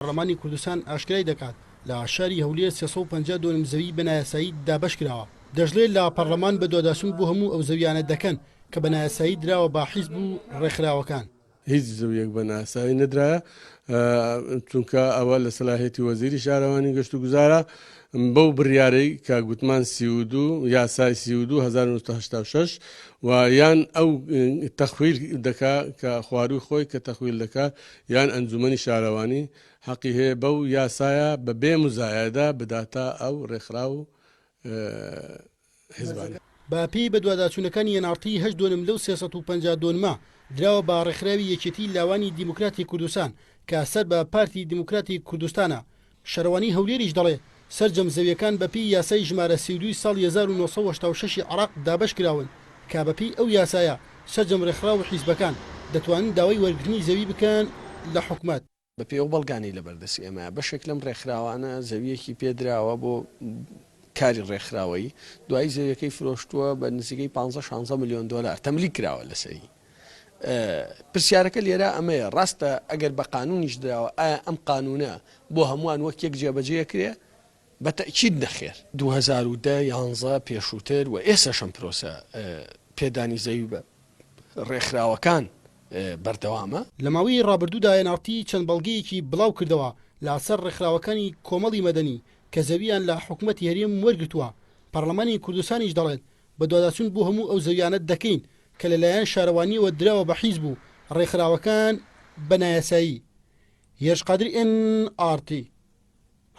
پەرلەمانی کوردستان ئاشکرای دەکات، لە شاری هەولێر 350 دۆنم زەوی بە نایاسایی دابەشکراوە، دەشڵێت لە پەرلەمان بەدواداچوون بۆ هەموو ئەو زەویانە دەکەن کە بە نایاسایی دراوە بە حیزب و ڕێکخراوەکان. هیچ زەویەک بە نایاسایی نەدرایە، چونکە ئەوە لە سەلاحیەتی وەزیری شارەوانی گەشتوگوزارە، بەو بڕیارەی کە گوتمان 32 یاسای 32 1986 و یان ئەو تەخویل دەکا کە خوارووی خۆی کە تەخویل دەکا یان ئەنجومەنی شارەوانی حەقی هەیە بەو یاسایە بە بێ موزایەدە بداتە ئەو ڕێکخراو و حیزبانە. بە پێی بەدواداچوونەکانی ئێن ئاڕ تی هەشت دۆنم لەو 350 دۆنمە دراوە بە ڕێکخراوی یەکێتی لاوانی دیموکراتی کوردستان کە سەر بە پارتی دیموکراتی کوردستانە شارەوانی هەولێریش دەڵێ، سەرجەم زەوییەکان بەپێی یاسای ژمارە 32 ی ساڵی 1986 ی عێراق دابەشکراون، کە بەپێی ئەو یاسایە سەرجەم رێکخراو و حیزبەکان دەتوانن داوای وەرگرتنی زەوی بکەن لە حکومەت. بەپێی ئەو بەڵگانەی لەبەردەستی ئێمەیە، بەشێک لەم رێکخراوانە زەوییەکی پێدراوە بۆ کاری رێکخراوەیی، دوایی زەوییەکەی فرۆشتووە بە نزیکەی پانزە شانزە ملیۆن دۆلار، تەملیک کراوە لەسەری. پرسیارەکە لێرە ئەمەیە، ڕاستە ئەگەر بە قانوونیش دراوە، ئایا ئەم قانوونە بۆ هەمووان وەک یەک جێبەجێ ئەکرێ؟ بە تەئکید نەخێر. 2010، یانزە، پێشووتر و ئێستاش ئەم پرۆسە پێدانی زەوی بە ڕێکخراوەکان بەردەوامە. لە ماوەی ڕابردوودا ئێن ئاڕ تی چەند بەڵگەیەکی بڵاو کردەوە لە سەر ڕێکخراوەکانی کۆمەڵی مەدەنی کە زەوییان لە حکومەتی هەرێم وەرگرتووە، پەڕلەمانی کوردستانیش دەڵێت بەدواداچوون بۆ هەموو ئەو زەویانە دەکەین کە لەلایەن شارەوانییەوە دراوە بە حیزب و ڕێکخراوەکان بە نایاسایی. هێرش قادری ئێن ئاڕ تی،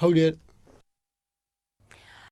هەولێر.